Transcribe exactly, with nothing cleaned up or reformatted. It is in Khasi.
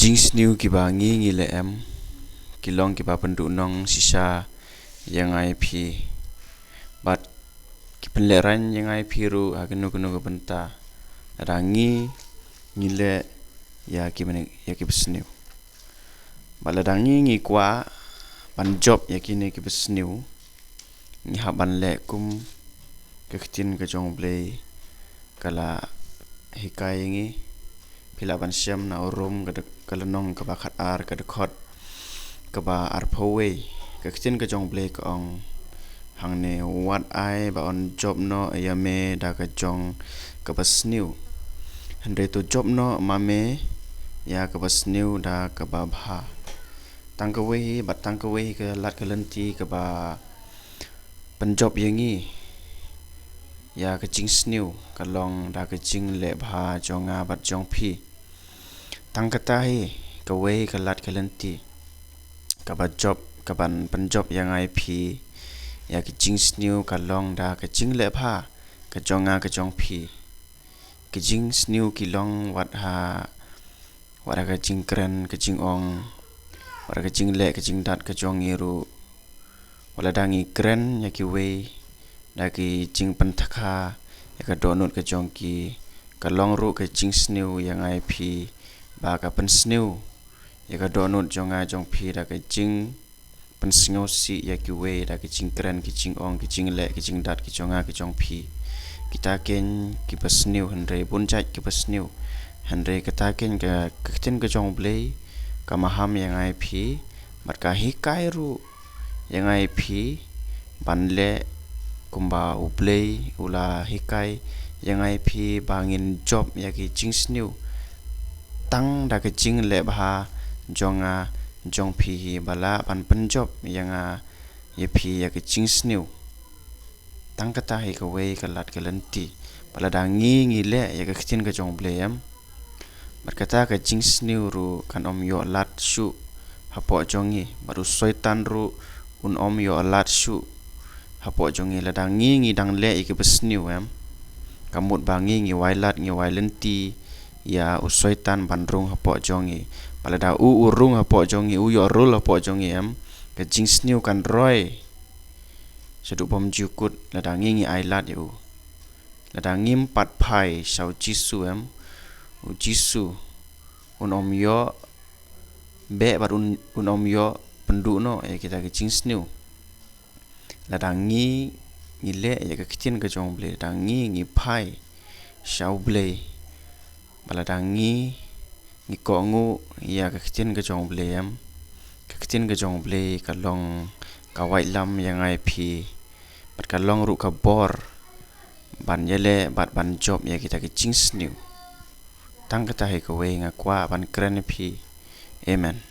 jingsniew kiba ngi ngi leh em, ki long kiba pynduhnong shisha ïa nga ïa phi. Bad ki pynlehraiñ ïa nga ïa phi ruh ha kano kano ka bynta. Lada ngi ngi leh ïa ki bane-, ïa kiba sniew. Bad lada ngi ngi kwah ban jop ïa kine kiba sniew, ngi hap ban leh kum ka ktien ka jong U Blei ka la hikai ïa ngi. Phi lah ban shem na u Rom ka de-, ka lynnong kaba khatar, ka dkhot kaba arphew wei. Ka ktien ka jong U Blei ka ong hangne: Wat ai ba un jop noh ïa me da ka jong kaba sniew, hynrei to jop noh ma me ïa kaba sniew da kaba bha. Tang kawei hi, bad tang kawei hi ka lad ka lynti kaba pynjop ïa ngi ïa ka jingsniew, ka long da ka jingleh bha jong nga bad jong phi. Tang kata hi kawei ka lad ka lynti kaba jop, kaban pynjop ïa nga ïa phi ïa ka jingsniew, ka long da ka jingleh bha ka jong nga ka jong phi. Ka jingsniew ki long wat ha, wat ha ka jingkren, ka jingong, wat ha ka jingleh ka jingdat ka jong ngi ruh. Wat lada ngi kren ïa kiwei da ki jingpynthikha ïa ka dohnud ka jong ki, ka long ruh ka jingsniew ïa nga ïa phi, ba ka pynsniew ïa ka dohnud jong nga jong phi da ka jingpynsngewsih ïa kiwei da ki jingkren, ki jingong, ki jingleh, ki jingdat ki jong nga ki jong phi. Kita keiñ kiba sniew, hynrei bun jait kiba sniew. Hynrei kata keiñ ka, ka ktien ka jong U Blei ka maham ïa nga ïa phi, bad ka hikai ruh ïa nga ïa phi ban leh kumba U Blei u la hikai ïa nga ïa phi, ba ngin jop ïa ki jingsniew tang da ka jingleh bha jong nga jong phi hi, ba lah ban pynjop ïa nga ïa phi ïa ka jingsniew. Tang kata hi kawei ka lad ka lynti. Bad lada ngi ngi leh ïa ka ktien ka jong U Blei em, bad kata ka jingsniew ruh kan ym ïoh lad shuh hapoh jong ngi, bad u Soitan ruh un ym ïoh lad shuh hapoh jong ngi. Lada ngi ngi dang leh ïa kiba sniew em, ka mut ba ngi ngi wai lad, ngi wai lynti ïa u Soitan ban rung hapoh jong ngi. Bad lada u u rung hapoh jong ngi, u ïoh rule hapoh jong ngi em, ka jingsniew kan roi shaduh bymjukut lada ngi ngi ai lad ïa u. Lada ngim pat phai sha U Jisu em, U Jisu un ym ïoh beh bad un, un ym ïoh pynduh noh ïa kita ki jingsniew. Lada ngi ngi leh ïa ka ktien ka jong U Blei, lada ngi ngi phai sha U Blei, bad lada ngi ngi kohnguh ïa ka ktien ka jong U Blei em, ka ktien ka jong U Blei ka long ka waitlam ïa nga ïa phi, bad ka long ruh ka bor ban ïaleh bad ban jop ïa kita ki jingsniew. Tang kata hi kawei nga kwah ban kren ïa phi. Amen.